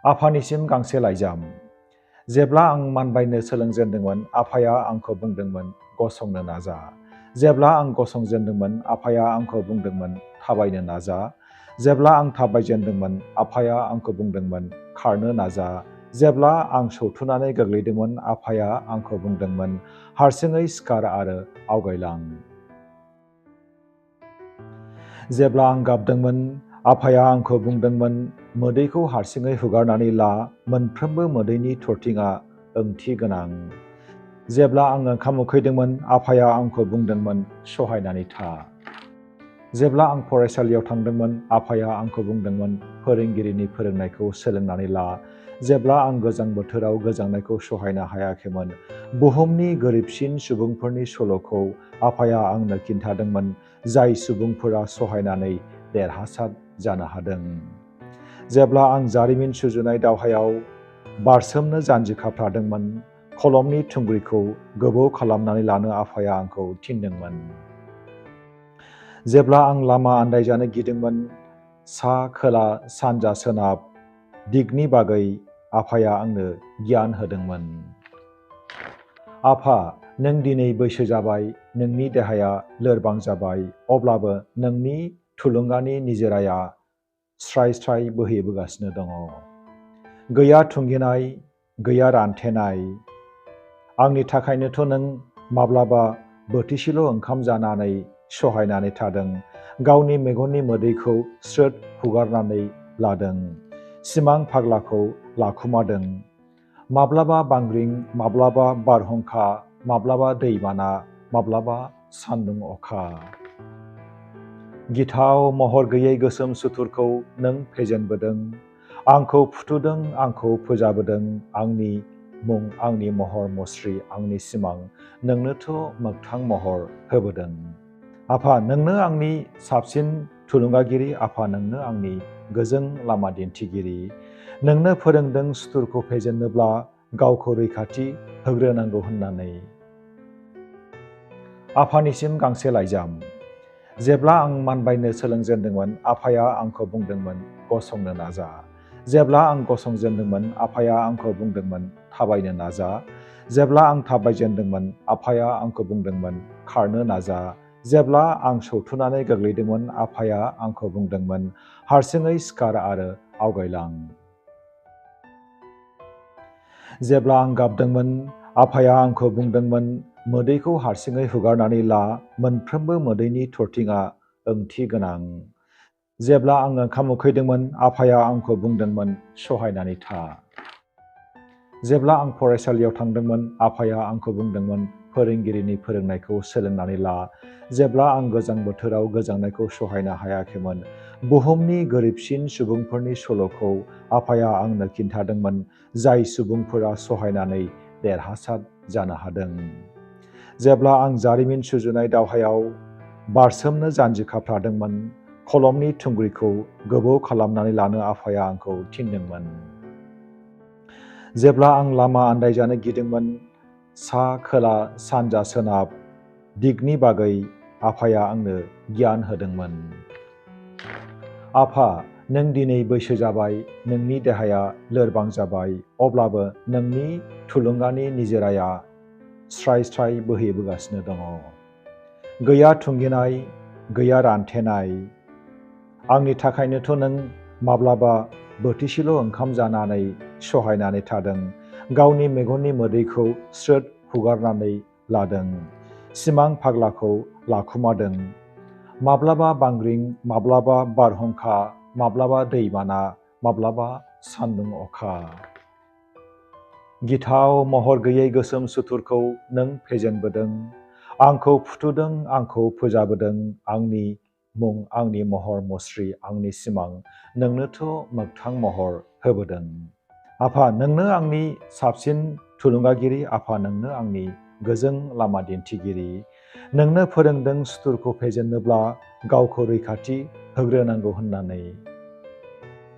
आफानिसिम गांसे लाइजाम। जेब्ला आं मानबायनो सोलोंजेनदोंमोन, आफाया आंखौ बुंदोंमोन, गसंनो नाजा। जेब्ला आं गसंजेनदोंमोन, आफाया आंखौ बुंदोंमोन, थाबायनो नाजा। जेब्ला आं थाबायजेनदोंमन, आफाया आंखौ बुंदोंमन, खारनो नाजा। जेब्ला आं सौथुनानै गोग्लैदोंमोन, आफाया आंखौ बुंदोंमोन, हारसिङै सिखार आरो आवगायलां। जेब्ला आं गाबदोंमोन, आफाया आंखौ बुंदोंमोन, मोदैखौ हारसिङै हुगारनानै ला, मोनफ्रोमबो मोदैनि थरथिङा ओंथि गोनां। जेब्ला आं ओंखाम उखैदोंमोन, आफाया आंखौ बुंदोंमोन, सहायनानै था। जेब्ला आं फरायसालियाव थांदोंमोन, आफाया आंखौ बुंदोंमन, फोरोंगिरिनि फोरोंनायखौ सोलोंनानै ला। जेब्ला आं गोजां बोथोराव गोजांनायखौ सहायनो हायाखैमोन, बुहुमनि गोरिबसिन सुबुंफोरनि सल'खौ आफाया आंनो खिन्थादोंमोन, जाय सुबुंफोरा सहायनानै देरहासार जानो हादों। जेब्ला आं जारिमिन सुजुनाय दावहायाव बारसोमनो जानजि खाफ्रादोंमोन, खलमनि थुंग्रिखौ गोबौ खालामनानै लानो आफाया आंखौ थिनदोंमोन। जेब्ला आं लामा आन्दायजानो गिदोंमोन, सा, खोला, सानजा, सोनाब दिगनि बागै आफाया आंनो गियान होदोंमोन। आफा, नों दिनै बैसो जाबाय, नोंनि देहाया लोरबां जाबाय, अब्लाबो नोंनि थुलुंगानि निजोराया स्राय स्राय बोहैबोगासिनो दङ। गैया थुंगेनाय, गैया रानथेनाय। आंनि थाखायनोथ' नों माब्लाबा बोथिसेल' ओंखाम जानानै सहायनानै थादों, गावनि मेगननि मोदैखौ स्रोद हुगारनानै लादों, सिमां फाग्लाखौ लाखुमादों। माब्लाबा बांग्रिं, माब्लाबा बारहुंखा, माब्लाबा दैबाना, माब्लाबा सान्दुं अखा। गिथाव महर गैयै गोसोम सुथुरखौ नों फेजेनबोदों, आंखौ फुथुदों, आंखौ फोजाबोदों, आंनि मुं, आंनि महर मुस्रि, आंनि सिमां, नोंनोथ' मोगथां महर होबोदों। आफा, नोंनो आंनि साबसिन थुलुंगागिरि, आफा, नोंनो आंनि गोजों लामा दिन्थिगिरि। नोंनो फोरोंदों सुथुरखौ फेजेननोब्ला गावखौ रैखाथि होग्रोनांगौ होननानै। आफानिसिम गांसे लाइजाम। जेब्ला आं मानबायनो सोलोंजेनदोंमोन, आफाया आंखौ बुंदोंमन, गसंनो नाजा। जेब्ला आं गसंजेनदोंमन, आफाया आंखौ बुंदोंमन, थाबायनो नाजा। जेब्ला आं थाबायजेनदोंमन, आफाया आंखौ बुंदोंमन, खारनो नाजा। जेब्ला आं सौथुनानै गोग्लैदोंमन, आफाया आंखौ बुंदोंमन, हारसिङै सिखार आरो आवगायलां। जेब्ला आं गाबदोंमन, आफाया आंखौ बुंदोंमन, मोदैखौ हारसिङै हुगारनानै ला, मोनफ्रोमबो मोदैनि थरथिङा ओंथि गोनां। जेब्ला आं ओंखाम उखैदोंमन, आफाया आंखौ बुंदोंमन, सहायनानै था। जेब्ला आं फरायसालियाव थांदोंमन, आफाया आंखौ बुंदोंमन, फोरोंगिरिनि फोरोंनायखौ सोलोंनानै ला। जेब्ला आं गोजां बोथोराव गोजांनायखौ सहायनो हायाखैमोन, बुहुमनि गोरिबसिन सुबुंफोरनि सल'खौ आफाया आंनो खिन्थादोंमन, जाय सुबुंफोरा सहायनानै देरहासार जानो हादों। जेब्ला आं जारिमिन सुजुनाय दावहायाव बारसोमनो जानजि खाफ्रादोंमन, खलमनि थुंग्रिखौ गोबौ खालामनानै लानो आफाया आंखौ थिनदोंमन। जेब्ला आं लामा आन्दायजानो गिदोंमन, सा, खोला, सानजा, सोनाब दिगनि बागै आफाया आंनो गियान होदोंमन। आफा, नों दिनै बैसो जाबाय, नोंनि देहाया लोरबां जाबाय, अब्लाबो नोंनि थुलुंगानि निजोराया स्राय स्राय बोहैबोगासिनो दङ। गैया थुंगेनाय, गैया रानथेनाय। आंनि थाखायनोथ' नों माब्लाबा बोथिसेल' ओंखाम जानानै सहायनानै थादों, गावनि मेगननि मोदैखौ स्रोद हुगारनानै लादों, सिमां फाग्लाखौ लाखुमादों। माब्लाबा बांग्रिं, माब्लाबा बारहुंखा, माब्लाबा दैबाना, माब्लाबा सान्दुं अखा। गिथाव महर गैयै गोसोम सुथुरखौ नों फेजेनबोदों, आंखौ फुथुदों, आंखौ फोजाबोदों, आंनि मुं, आंनि महर मुस्रि, आंनि सिमां, नोंनोथ' मोगथां महर होबोदों। आफा, नोंनो आंनि साबसिन थुलुंगागिरि, आफा, नोंनो आंनि गोजों लामा दिन्थिगिरि। नोंनो फोरोंदों सुथुरखौ फेजेननोब्ला गावखौ रैखाथि होग्रोनांगौ होननानै।